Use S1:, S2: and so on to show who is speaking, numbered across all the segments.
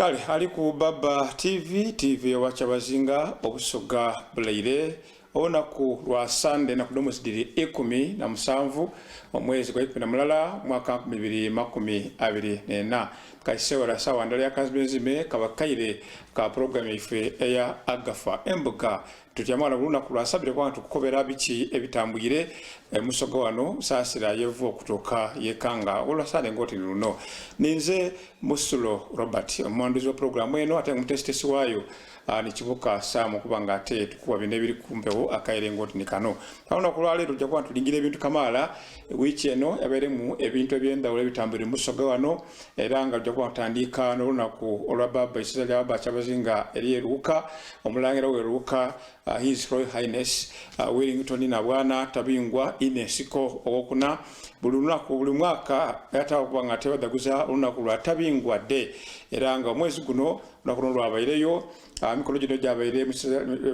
S1: Kale ali ku Baba TV, TV ewa Kyabazinga Obusoga Bulaire. Olunaku lwa Sande enaku dh'omwezi dhiri 17 omwezi gwa 11 mwaka 2024. Kaisewera saawa ndala ya kanzimenzime kaba kaire ka pulogulaamu yaife eya Agafa Embuga. Tutyama wano buli lunaku lwa Sabite kubanga tukukobera biki ebitambwire emusoga wano saasira yeva okutuuka yekanga olwa Sande ng'oti ni luno. Ninze Musulo Robert omwanduzi wa pulogulaamu eno ate nga omuteesiteesi waayo ah, ni Kibuka Sam okuba nga ate tukuwa bino ebiri ku mpewo akaire ng'oti ni kano. Olunaku olwaleero tujja kuba tulingira ebintu kamaala. Wiiki eno yabairemu ebintu eby'endhawulo ebitambwire mu Busoga wano era nga tujja kuba tutandiika n'olunaku olwa Baba eisaza lya Baba Kyabazinga ery'e Luuka, Omulangira w'e Luuka uh, His Royal Highness uh, Willington Nabwana Tabingwa Inesiko owokuna buli lunaku buli mwaka yatawo okuba nga tebadhaguza olunaku lwa Tabingwa Day era nga omwezi guno olunaku luno lwabaireyo ah, emikolo gino gyabaire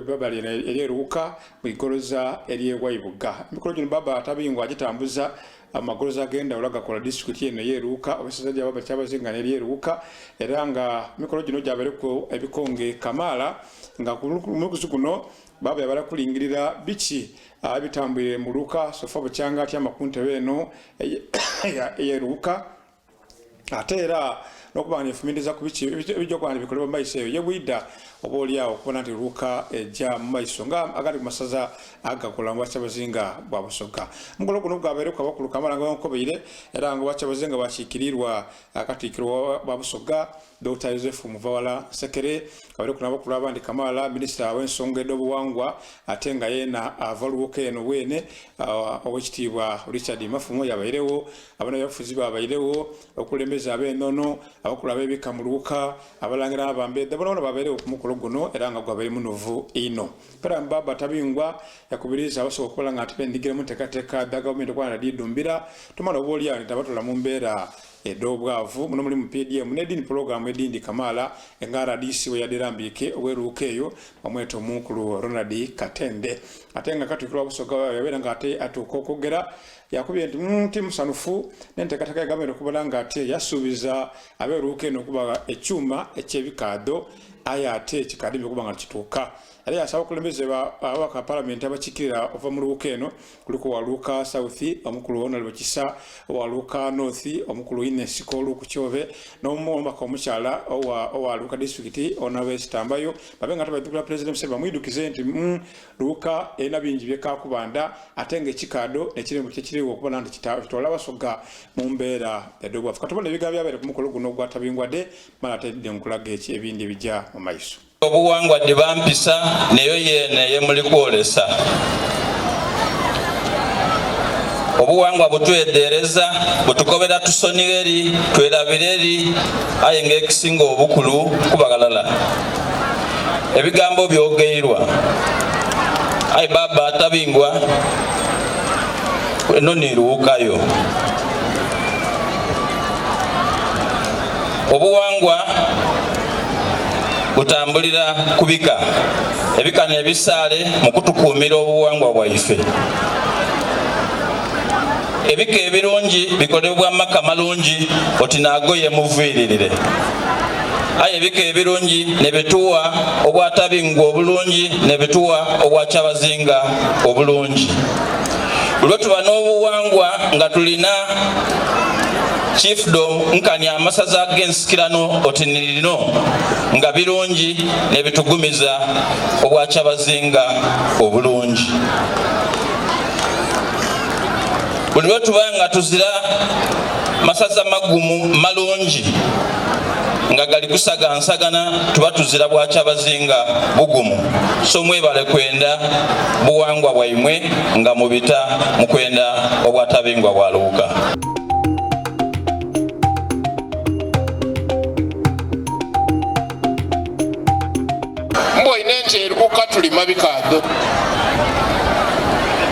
S1: baba lino eryeruuka mu igoloza eryewaibuga emikolo gino baba Tabingwa agitambuza amagoloza ag'endawulo agakola disitulikiti eno eyeruuka oba essaza lya baba Kyabazinga n'eryeruuka era nga emikolo gino gyabaireku ebikonge kamaala nga ku mulukuzi guno baba yabala kulingirira biki ah, ebitambwire mu luuka sofa bukyanga atyama ku ntebe eno eyeruuka ate era n'okuba nga nefumintiriza ku biki ebijja okuba nga bikolebwa mu maiso eyo ye bwida oba oli awo okubona nti luuka ejja mu maiso nga agandi ku masaza agakola mu bwakyabazinga bwa Busoga. Omukolo guno gwabaireku abakulu kamaala nga bankobeire era nga obwakyabazinga bwakiikirirwa Katikkiro wa Busoga Dokita Yosefu Muvawala Nsekere, kabaireku n'abakulu abandi kamaala, minisita w'ensonga edh'obuwangwa ate nga yeena ava Luuka eno bwene Owekitiibwa Richard Mafumo yabairewo, abanabyabufuzi babairewo, abakulembeze ab'enono, abakulu ab'ebika mu Luuka, abalangira n'abambedha bonabona babairewo ku mukolo guno era nga gwabaire munuvu inho. Era Baba Tabingwa yakubiriza Abasoga okukola nga tibenhigira mu nteekateeka dha gavumenti okuba nga dhidhumbira tumala oboolyawo nti abatoola mu mbeera edh'obwavu. Muno mulimu PDM n'edhindi pulogulaamu edhindi kamaala nga rdc bweyadhirambiike ow'eruuka eyo bamweta Omunkulu Ronald Katende. Ate nga Katikkiro wa Busoga yabeera nga ate atuuka okwogera yakubye nti mm, ti musanufu n'enteekateeka ya gavumenti okubona nga ate yasuubiza ab'eruuka eno okubagha ekyuma eky'ebikaadho aye ate kikadimye okuba nga kituuka. Era yasaba abakulembeze ababaka ba palamenti abakiikirira okuva mu Luuka eno kuliku owa Luuka South omukulu Honorable Kisa, owa Luuka North omukulu Ines Koluku Kyobe n'omubaka omukyala owa, owa Luuka District Honorable Esther Mbayo babe nga tabaidhukira Pulezidenti Museveni bamwidukize nti mm, Luuka erina bingi byekakubanda ate nga ekikaado nekirimu kyekiriwo okubona nti kitoola Abasoga mu mbeera edh'obwavu. Katubone ebigambo byabaire ku mukolo guno ogwatabingwa de mala ate nkulaga ebindi ebija mu maiso.
S2: Obuwangwa dhiba mpisa neyo yeene ye muli kwolesa. Obuwangwa butwedheereza, butukobera tusonighe eri, twerabire eri, aye nga ekisinga obukulu kuba ghalala. Ebigambo byogeirwa. Aye Bbaabba Tabingwa, eno ni luwukayo. Obuwangwa butambulira ku bika. Ebika n'ebisaale mu kutukuumira obuwangwa bwaife. Ebika ebirungi bikolebwa maka malungi oti n'agoye muviiririre. Aye ebika ebirungi n'ebituwa obwatabingwa obulungi n'ebituwa obwakyabazinga obulungi. Buli lwetuba n'obuwangwa nga tulina chiefdom nkani amasaza ag'ensikirano oti ni lino nga birungi n'ebitugumiza obwakyabazinga obulungi. Buli lwetuba nga tuzira masaza magumu malungi nga gali kusagansagana tuba tuzira bwakyabazinga bugumu. So mwebale kwenda buwangwa bwaimwe nga mubita mu kwenda obwatabingwa bwa Luuka.
S3: Mbwoine nti eruka tulima bikaadho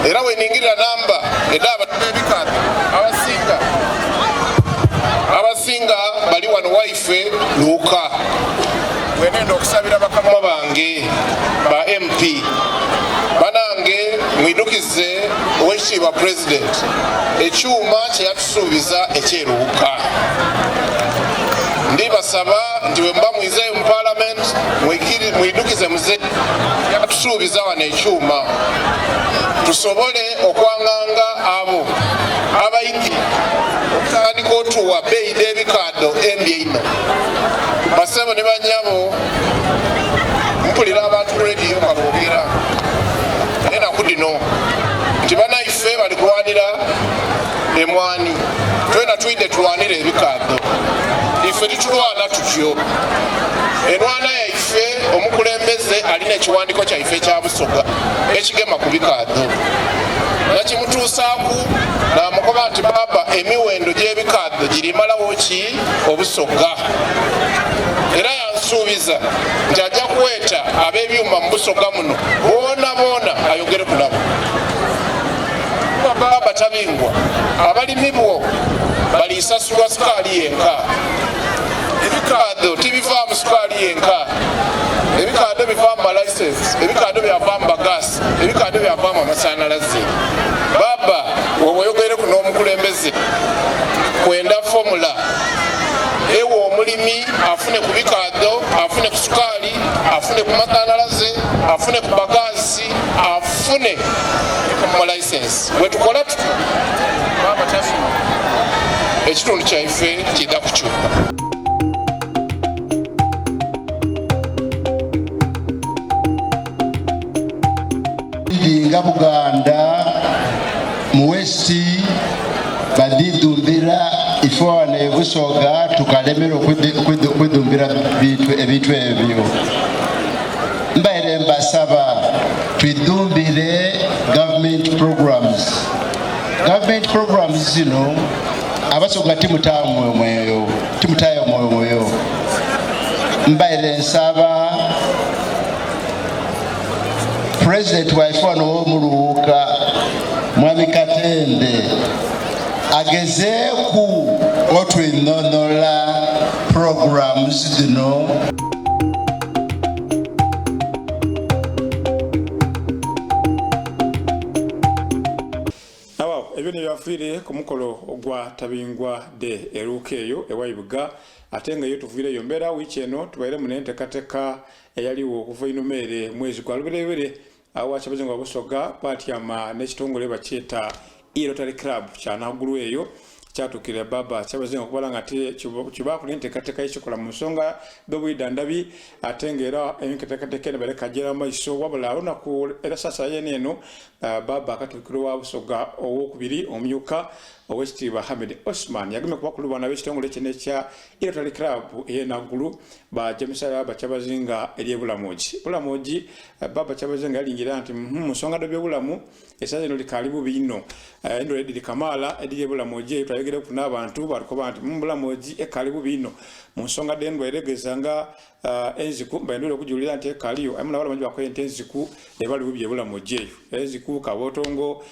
S3: era weningirira namba edh'abantu b'ebikaadho abasinga abasinga bali wano waife Luuka. Bwenenda okusabira bakama bange ba MP banange mwidukize owekitiibwa President ekyuma kyeyatusuubiza ekyeruuka. Ndibasaba nti bwemuba mwizeeyo mu Palamenti mwidhukize Mzee yatusuubiza wano ekyuma tusobole okwanganga abo abaidhi okutandika otuwa beeyi dh'ebikaadho embi einho. Basebo ni banyabo, mpulira abantu ku rediyo nga boogera enaku dhino nti banaife bali kulwanira emwani. Twena twidhe tulwanire ebikaadho. Ife titulwana tutyo. Enwana yaife, omukulembeze alina ekiwandiiko kyaife ekya Busoga ekigema ku bikaadho. Nakimutuusaaku naamukoba nti, Baaba, emiwendo gy'ebikaadho girimalagho ki Obusoga? Era yansuubiza nti aja kweta ab'ebyuma mu Busoga muno boonaboona ayogereku nabo. Kuba Baaba Tabingwa, abalimi bwo baliisasulwa sukaali yenka. Ebikaadho tibivaamu sukaali yenka. Ebikaadho bivaamu malaisensi, ebikaadho byavaamu bagaasi, ebikaadho byavaamu amasanhalaze. Baaba woba oyogeireku n'omukulembeze kwenda fomula ewa omulimi afune ku bikaadho, afune ku sukaali, afune ku masanhalaze, afune ku bagaasi, afune ku malaisensi. Bwetukola tutyo, Baaba Tabingwa, ekitundu kyaife kiidha kukyuka.
S4: Nga Buganda mu West badhidhumbira ife wano e Busoga tukalemera okwidhumbira ebintu ebyo. Mbaire mbasaba twidhumbire government programs. Government programs zino Abasoga timutaayo mwoyo, timutaayo mwoyo. Mbaire nsaba President waife wano ow'omuluuka Mwami Katende agezeeku otwinhonhola programs dhino.
S1: Awo ebyo n'ebyafiire ku mukolo ogwa Tabingwa Day e Luuka eyo e Waibuga. Ate nga yo tuviireyo mbeera wiiki eno tubairemu n'entekateka eyaligho okuva einhuma ere mwezi gwa Lubereberye awo Kyabazinga wa Busoga bwatyama n'ekitongole bakyeta E-Rotary Club kya Nagulu eyo kyatuukirira Baba Kyabazinga okubala nga ate kibaaku n'enteekateeka y'ekikola mu nsonga dh'obwidhandhabi ate nga era enteekateeka eno baleka gyera mu maiso wabula olunaku era sasa yeene eno Baba Katikkiro wa Busoga owokubiri omumyuka Owekitiibwa Hamed Osman yagemye ku bakulu bano ab'ekitongole kino ekya Rotary Club ey'e Naggulu ba James Baba Kyabazinga ery'e Bulamogi. Bulamogi, Baba Kyabazinga yalingira nti mu nsonga dh'ebyobulamu esaza eno likaali bubi inho. Endwaire dhiri kamaala edhiri e Bulamogi eyo twayogereku n'abantu batukoba nti Bulamogi ekaali bubi inho mu nsonga dh'endwaire geza nga Enziku baendwire okujulira nti ekaliyo aye munabalamu bakoye nti enziku ebali bubi ebulamu eyo enziku kabotongo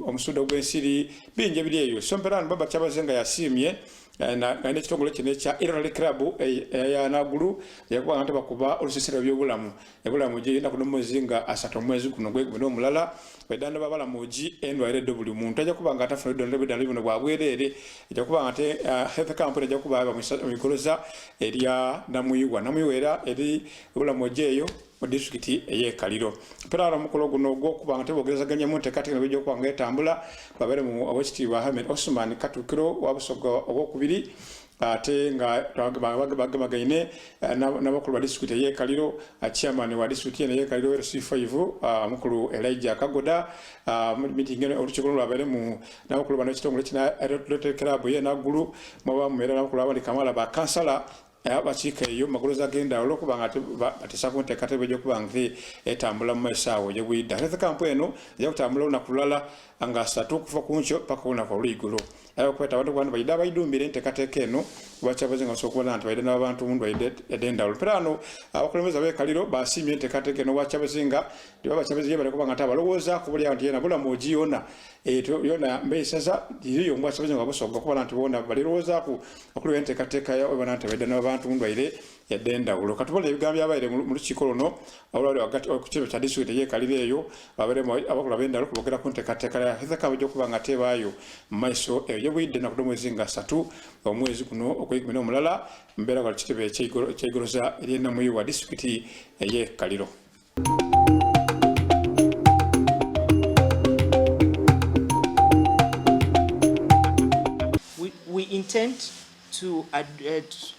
S1: omusuda ogwensiri bingi ebiri eyo so mpera baba kyabaze nga yasiimye nga nekitongole kino ekya Rotary Club eya Nagulu yakuba nga bakuba olusisira ebyobulamu ebulamu gye enaku nomwezi nga asatu omwezi guno gwegumi nomulala Bwedhandhaba abalamoji endwaire edho buli muntu aja kuba nga atafuna bidhandhabi buno bwa bwerere. Eja kuba nga ate health camp eno eja kuba eba mu igoloza erya Namwiwa. Namwiwa era eri Bulamoji eyo mu disitulikiti ey'e Kaliro. Mpera omukolo guno ogw'okuba nga tebogerezaganya mu nteekateeka eno bweja okuba nga etambula, babaire mu Owekitiibwa Ahmed Osman Katuukiro wa Busoga owokubiri ate nga bagemagaine n'abakulu ba disitulikiti ey'e Kaliro, chairman wa disitulikiti eno ey'e Kaliro LC5 omukulu Elijah Kagoda. Meeting eno olukiiko luno lwabairemu n'abakulu bano ekitongole kino Rotary Club y'e Naggulu, mwabaamu era n'abakulu abandi kamaala ba kansala abakiika eyo mu magoloza ag'endhawulo okuba nga bateesa ku nteekateeka egy'okuba nga etambula mu maiso awo gye bwidha. Health camp eno eja kutambula olunaku lulala nga satu okuva ku nkyo paka olunaku olw'eigulo. Aye okweta abantu okuba nti baidha baidhumbire enteekateeka eno lwaki abazinga basobola okubona nti baidha n'abantu mu ndwaire edh'endhawulo. Mperaano abakulembeze ab'e Kaliro basiimye enteekateeka eno Obwakyabazinga Tibaba kyabeze yebale kuba nga tabalowooza kubuli nti yena Bulamogi yona yona mbeisaza liriyo mbwa kyabeze nga Busoga kubala nti bona balirowoozaku okuli enteekateeka ya obana nti baidda n'abantu ndwaire ed'endawulo. Katubole ebigambo byabaire mu lukiiko luno olwali wagati ku kitebe kya disitulikiti ey'e Kaliro eyo babairemu abakulu ab'endawulo kubogera ku nteekateeka ya Health Camp egy'okuba nga tebaayo mu maiso eyo gyebuyidde ennaku dh'omwezi nga ssatu omwezi guno ogw'eikumi n'omulala mbeera wali kitebe ky'eigoloza ery'e Namuyiwa disitulikiti ey'e Kaliro.
S5: We intend to,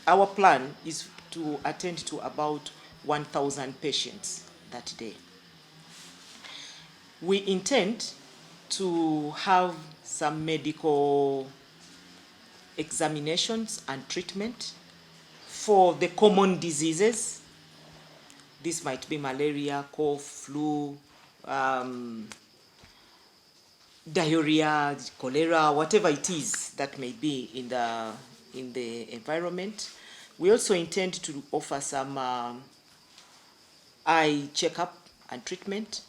S5: our plan is to attend to about 1,000 patients that day. We intend to have some medical examinations and treatment for the common diseases. This might be malaria, cough, flu, diarrhea, cholera, whatever it is that may be in the environment. We also intend to offer some eye checkup and treatment.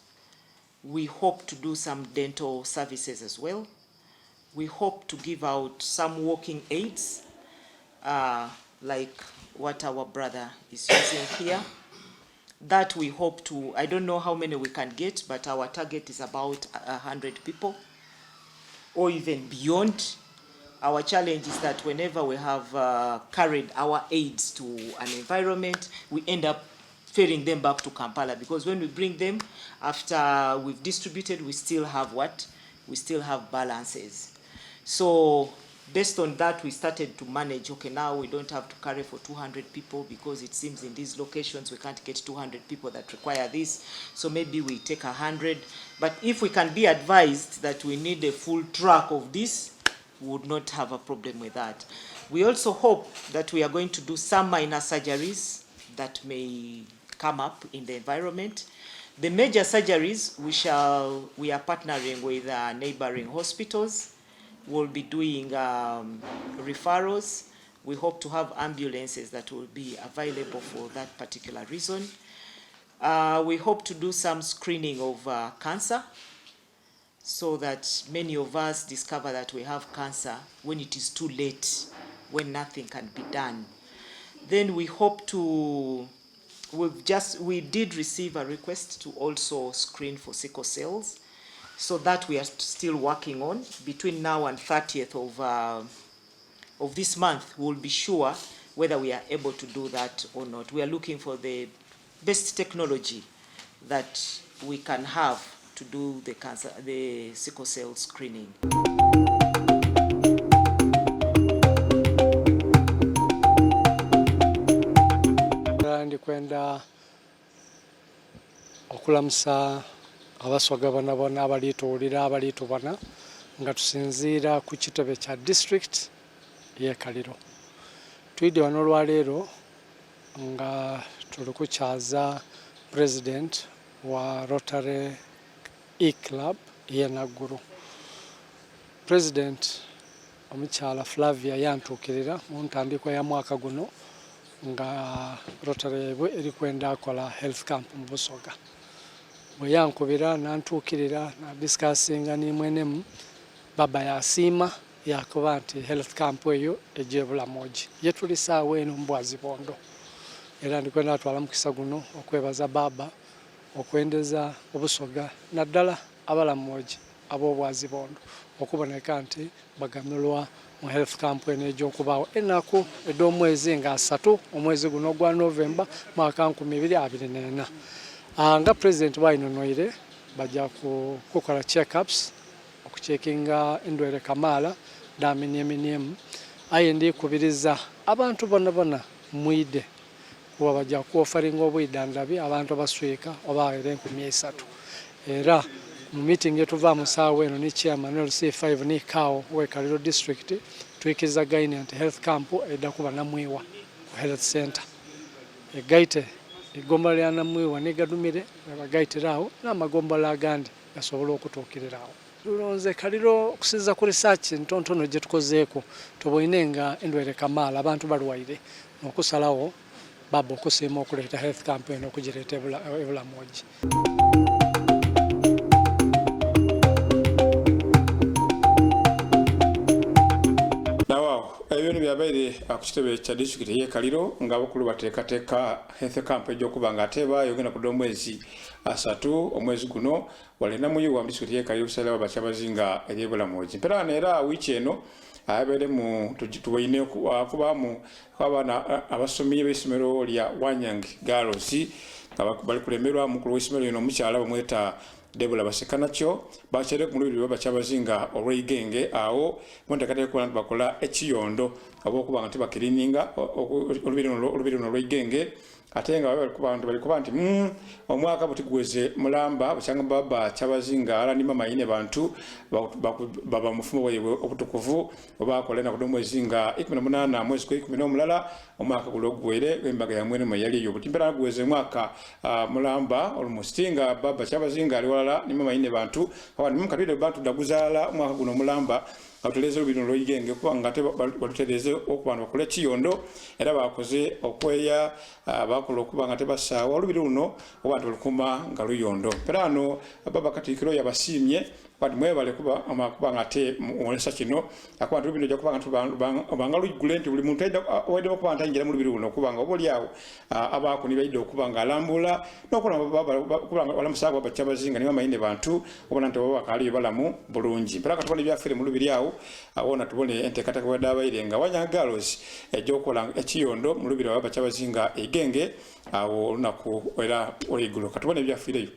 S5: We hope to do some dental services as well. We hope to give out some walking aids, like what our brother is using here. That we hope to, I don't know how many we can get, but our target is about 100 people or even beyond. Our challenge is that whenever we have carried our aids to an environment, we end up ferrying them back to Kampala, because when we bring them, after we've distributed, we still have what? We still have balances. So based on that, we started to manage, okay, now we don't have to carry for 200 people because it seems in these locations we can't get 200 people that require this. So maybe we take 100. But if we can be advised that we need a full truck of this, we would not have a problem with that. We also hope that we are going to do some minor surgeries that may come up in the environment. The major surgeries, we are partnering with neighboring hospitals. We'll be doing referrals. We hope to have ambulances that will be available for that particular reason. We hope to do some screening of cancer, so that many of us discover that we have cancer when it is too late, when nothing can be done. Then we hope to, we've just, we did receive a request to also screen for sickle cells, so that we are still working on. Between now and 30th of this month, we'll be sure whether we are able to do that or not. We are looking for the best technology that we can have to do the sickle cell screening.
S6: Ndikwenda okulamusa abasoga bonabona abalituwulira abalitubona nga tusinziira ku kitebe kya district y'e Kaliro. Twidde wano olwaleero nga tuli kukyaza president wa Rotary E-Club y'e Naggulu. President omukyala Flavia yantuukirira mu ntandikwa ya mwaka guno nga Rotary yaibwe eri kwenda akola health camp mu Busoga. Bwe yankubira nantuukirira na discussinga ni mwenemu, baba yasiima yakuba nti health camp eyo ejja Bulamogi ye tuli saawa eno mu Bwazibondo. Era ndikwenda atwala mukisa guno okwebaza baba okwendeza Obusoga naddala Abalamogi ab'Obwazibondo okuboneka nti baganulwa mu health camp eno ejja okubaawo ennaku ed'omwezi nga 3 omwezi guno ogwa Novemba mwaka 2024. Nga president bw'ayinonoire bajja kukola checkups, okucekinga endwaire kamaala daminyeminiemu, aye ndikubiriza abantu bona bona mwide kuba bajja kuofaringa obwidandhabi abantu abaswika oba awera 3000. Era mu meeting etuva mu saawa eno ni chairman LC5 ni CAO we Kaliro district twikiriza gaine nti health camp edda kuba Namwiwa ku health center egaite egomba lya Namwiwa ne Gadumire bagaitirawo n'amagombola agandi gasobola okutuukirirawo. Tulonze Kaliro okusinziira ku research ntontono gye tukozeeko, tuboine nga endwaire kamaala abantu balwaire n'okusalawo baba okusiima okuleeta health camp eno okugireeta e Bulamogi.
S1: Abaire ku kitebe kya disitulikiti ey'e Kaliro nga abakulu bateekateeka health camp egy'okuba nga ate ebaayo egenda kudda omwezi asatu omwezi guno wale Namuyiwa mu disitulikiti ey'e Kaliro obusaale bwa Kyabazinga ery'Ebulamogi. Mperaano era wiiki eno abaire mu tuboine okubaamu abaana abasomi b'eisomero lya Wanyang Girls nga bali kulemberwa mukulu w'eisomero lino omukyala bamweta Debula Basekanakyo bakyere ku mulubiri baba Kyabazinga olw'eigenge awo munteekateeka okuba nti bakola ekiyondo oba okuba nga tibakirininga olubiri luno olw'eigenge ate nga bantu bali kuba nti omwaka buti guweze mulamba bukyanga baba Kyabazinga ala ni mama ine bantu baba mufumo bwaibwe obutukuvu oba akola enaku dh'omwezi nga 18 mwezi gwa 11 omwaka guno oguwaire embaga ya mwene mwe yali eyo buti mpera guweze omwaka mulamba almost nga baba Kyabazinga ali walala ni mama ine bantu abandi mukatwire bantu daguzaala omwaka guno omulamba batutereeze olubiri luno olw'eigenge kuba nga ate balutereeze okuba nga bakole ekiyondo era bakoze okweya bakola okuba nga tebasaawa olubiri luno oba nti balukuma nga luyondo. Era ano baba Katikkiro yabasiimye bati mwebale kuba kuba nga ate mwolesa kino akuba nti olubiri ojja kuba nga obanga luggule nti buli muntu waidde okuba nti ayingira mu lubiri luno okuba nga oba oli awo abaako ni baidde okuba nga alambula n'okuba nga olamusaako baba Kyabazinga ni bamaine bantu obona nti oba bakaaliyo balamu bulungi. Mpera katubone ebyafiire mu lubiri awo wona tubone enteekateeka bwedaabaire nga Wanyanga Girls ejja okukola ekiyondo mu lubiri lwa baba Kyabazinga Igenge awo olunaku era olweigulo. Katubone ebyafiireyo.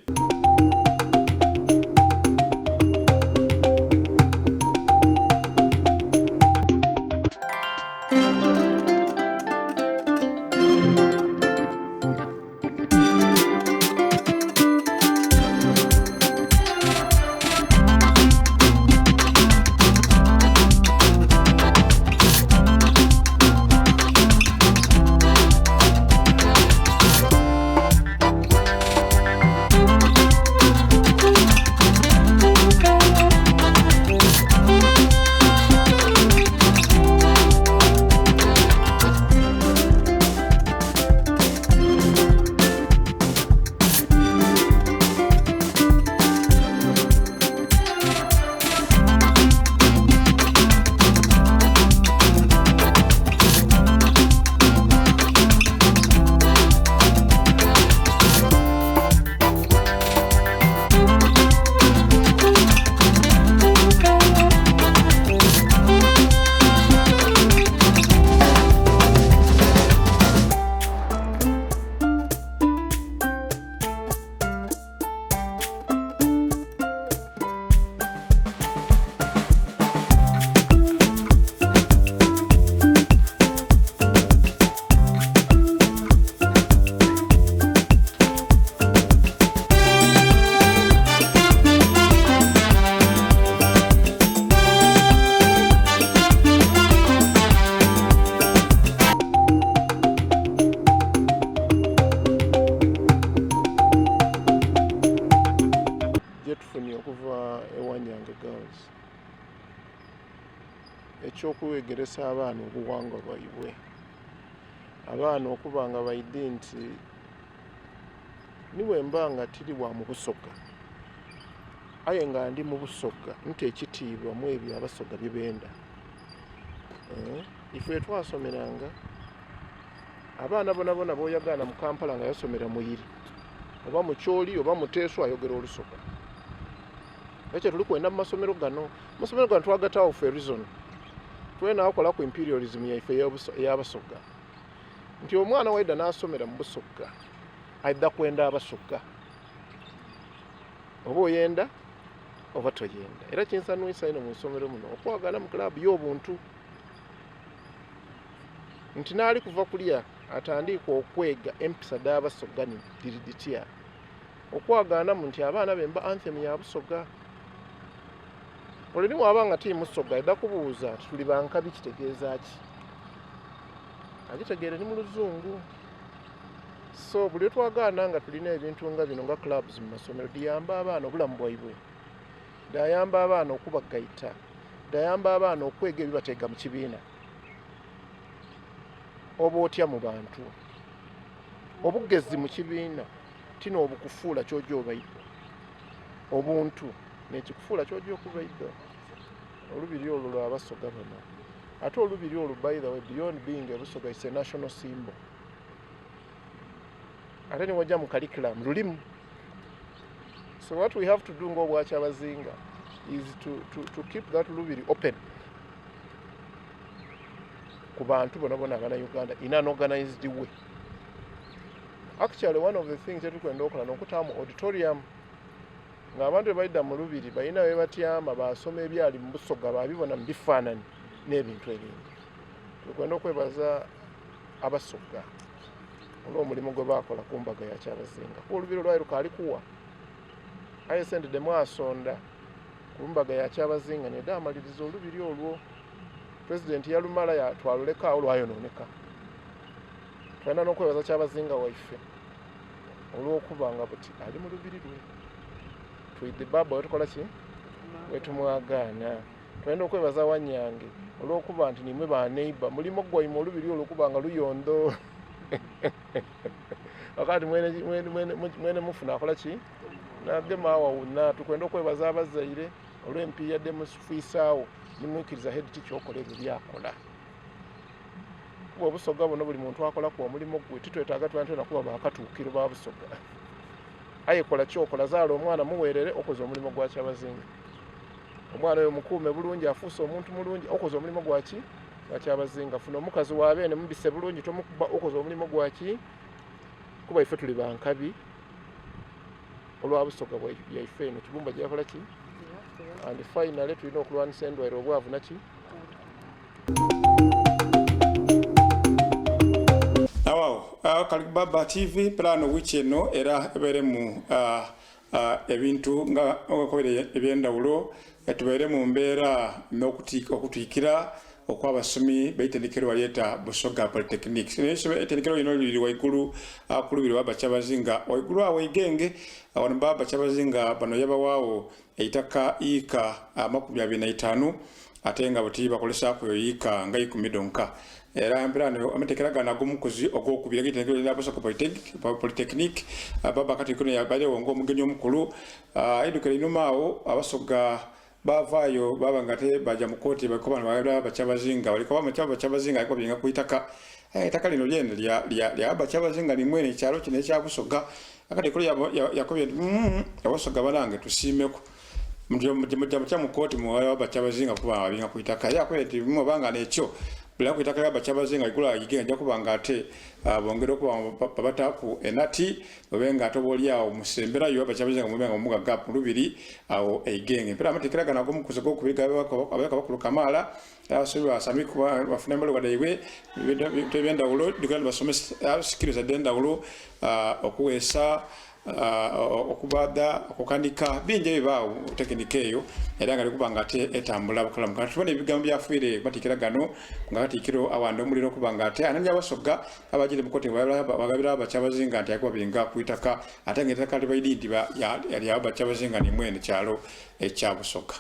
S7: Gyetufunye okuva ewa Nyange Girls eky'okwegeresa abaana obuwangwa bwaibwe. Abaana okuba nga baidhi nti ni bwemba nga tiri wa mu Busoga aye nga ndi mu Busoga nta ekitiibwa mu ebyo Abasoga bye benda. Ife twasomeranga abaana bonabona b'oyagaana mu Kampala nga yasomera Muyiri oba Mukyoli oba Muteeso ayogera Olusoga. Ekyo tuli kwenda mu masomero gano. Amasomero gano twagataawo for a reason. Twena akola ku imperialism yaife ey'Abasoga nti omwana waidha n'asomera mu Busoga aidha kwenda Abasoga oba oyenda oba toyenda. Era kinsanwisa inho mu isomero muno okwagala mu club y'obuntu nti n'ali kuva kulya atandiika okwega empisa dh'Abasoga ni dhiri dhitya. Okwagaanamu nti abaana bemba anthem ya Busoga. Ole ni bw'aba nga ti Musoga aidha kubuuza nti tuli ba nkabi kitegeeza ki? Agitegeere ni mu Luzungu. So buli lwetwagaana nga tulina ebintu nga bino nga clubs mu masomero dhiyamba abaana obulamu bwaibwe, dhayamba abaana okubagaita, dhayamba abaana okwega ebibateega mu kibiina. Oba otya mu bantu? Obugezi mu kibiina ti n'obukufuula ky'oja obaidho. Obuntu n'ekikufuula ky'oja okubaidho. Olubiri olwo lwa Basoga bano. Ate olubiri olwo by the way beyond being a Busoga it's a national symbol. Ate niwojja mu curriculum lulimu. So what we have to do ng'obwakyabazinga is to keep that lubiri open ku bantu bona bona abana Uganda in an organized way. Actually one of the things etukwenda okola n'okutaamu auditorium ng'abantu bwe baidha mu lubiri balina we batyama basoma ebyali mu Busoga babibona mu bifaananyi n'ebintu ebindi. Tukwenda okwebaza Abasoga olw'omulimu gwe baakola ku mbaga ya Kyabazinga kuba olubiri olwali lukaali kuwa aye sente dhe mwasonda ku mbaga ya Kyabazinga n'edhaamaliriza olubiri olwo. Pulezidenti yalumala twaluleka agho lwayonooneka. Twenda n'okwebaza Kyabazinga waife olw'okuba nga buti ali mu lubiri lwe. Twidhi bbaabba wetukola ki? Wetumwagaana. Twenda okwebaza Wanyange olw'okuba nti nimwe ba neighbor mulimo gwaimwe olubiri olwo okuba nga luyondo. Wakati mwene, mwene, mwene, mwene mufu nakola ki? Nagema awawuna. Tukwenda okwebaza abazaire olw'empiiya dhe mufiisaawo nimwikiriza head teacher okola ebyo byakola. Kuba Obusoga buno buli muntu akolaku omulimo gwe, titwetaaga twena kuba bakatuukiro ba Busoga. Aye kola kyokola, zaala omwana muweerere okoze omulimo gwa Kyabazinga. Omwana oyo mukuume bulungi afuuse omuntu mulungi okoze omulimo gwa ki? Gwa Kyabazinga. Funa omukazi wa beene mubise bulungi tomukuba okoze omulimo gwa ki? Kuba ife tuli ba nkabi olwa Busoga yaife eno. Kibumba gye yakola ki? And finally tulina okulwanisa endwaire obwavu naki?
S1: Awo Kalibaba TV plano wiki eno era eberemu ebintu nga okobere ebyendawulo tubaire mu mbeera n'okutwikira okw'abasomi b'eitendekero balyeta Busoga Polytechnic. Eitendekero lino liri waigulu ku lubiri lwa Bakyabazinga waigulu awo Igenge wano baba Bakyabazinga bano yabawaawo eitaka yiika 25 ate nga buti bakolesaku yiika nga ikumi dhonka. Era mpirano amateekera gano ag'omukuzi ogwokubiri ag'eitendekero lya Busoga Polytechnic baba kati kuno yabairewo ng'omugenyi omukulu. Aidhukira einhuma agho Abasoga baavaayo baaba nga ate baja mu kooti balikoba Bakyabazinga balikoba Bakyabazinga aliko binga ku itaka. Eitaka lino lyene lya Bakyabazinga ni mwene ekyalo kino ekya Busoga. Akati kule yakobye nti Abasoga banange tusiimeku. Mujja mutya mu kooti muwayo Bakyabazinga kuba babinga ku itaka. Ye akobye nti oba nga n'ekyo buli ku itaka lya Bakyabazinga igula ayige nja kuba nga ate bongere okuba babataaku enati babe nga ate oba oli awo musemberayo Bakyabazinga mube nga mumugaga mu lubiri awo eigenge. Mpera amateekera gano ag'omukuzi ogwokubiri gabe abakulu kamaala abasomi basami kuba bafuna embalwa dhaibwe ebintu eby'endawulo dhikula nibasomesa skills edh'endawulo okuweesa okubaadha okukanika bingi ebibaawo tekinika eyo era nga likuba nga ate etambula bukalamu. Kati tubona ebigambo byafiire matikira gano nga katikiro awanda omuliro okuba nga ate anani Abasoga abagire mukoti bagabira Bakyabazinga nti akuba binga ku itaka ate nga ettaka libaidi nti lya Bakyabazinga ni mwene kyalo ekya Busoga.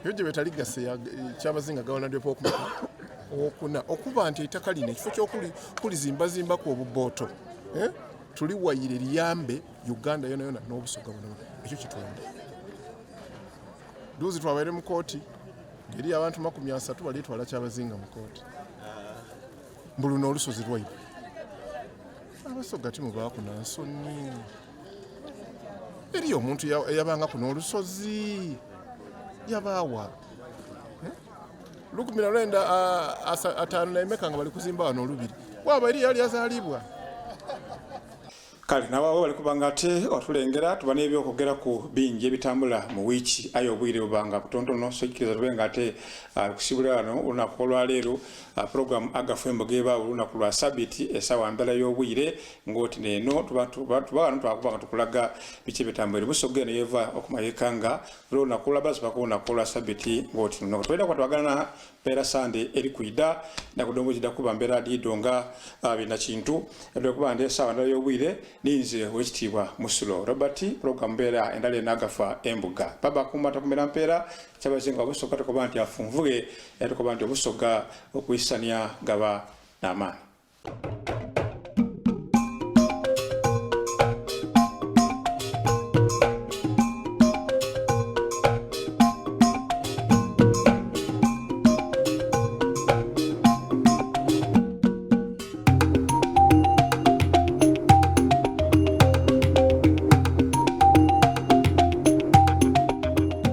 S7: Eyo gye beeta ligase ya Kyabazinga Gawalandi owokuna okuba nti eitaka lino ekifo ky'okulizimbazimbaku obubooto tuliwayire liyambe Uganda yona yona n'Obusoga bwona bwona. Ekyo kyetwenda. Duuzi twabaire mu kooti ng'eriyo abantu 30 bali twala Kyabazinga mu kooti mbu luno olusozi lwaibwe. Abasoga timubaaku na nsoni. Eriyo omuntu eyabangaku n'olusozi yabaawa 1954 nga bali kuzimba wano olubiri waaba eri yali azaalibwa.
S1: Kale nawe bali kuba nga ate otulengera tuba n'ebyokugeraku bingi ebitambula mu wiiki aye obwire buba nga butontono so ikiriza tube nga ate kusibula wano olunaku olwaleero program agafu emboga ebaawo olunaku lwa sabiti esawa ndala y'obwire ng'oti neeno tuba wano twakuba nga tukulaga biki ebitambula Busoga eno yeva okumayeka nga buli olunaku olwa basi paka olunaku olwa sabiti ng'oti luno tubeera kuba twagalana mbeera Sande eri kwida nakudombo zidda kuba mbeera diido nga bina kintu kuba ndi esaawa ndala y'obwire ninze owekitiibwa Musulo Robert program mbeera endala eno agafa embuga baba kumba takumera mpeera Kyabazinga Obusoga tukoba nti afunvughe era tukoba nti Obusoga okwisania gaba n'amaani.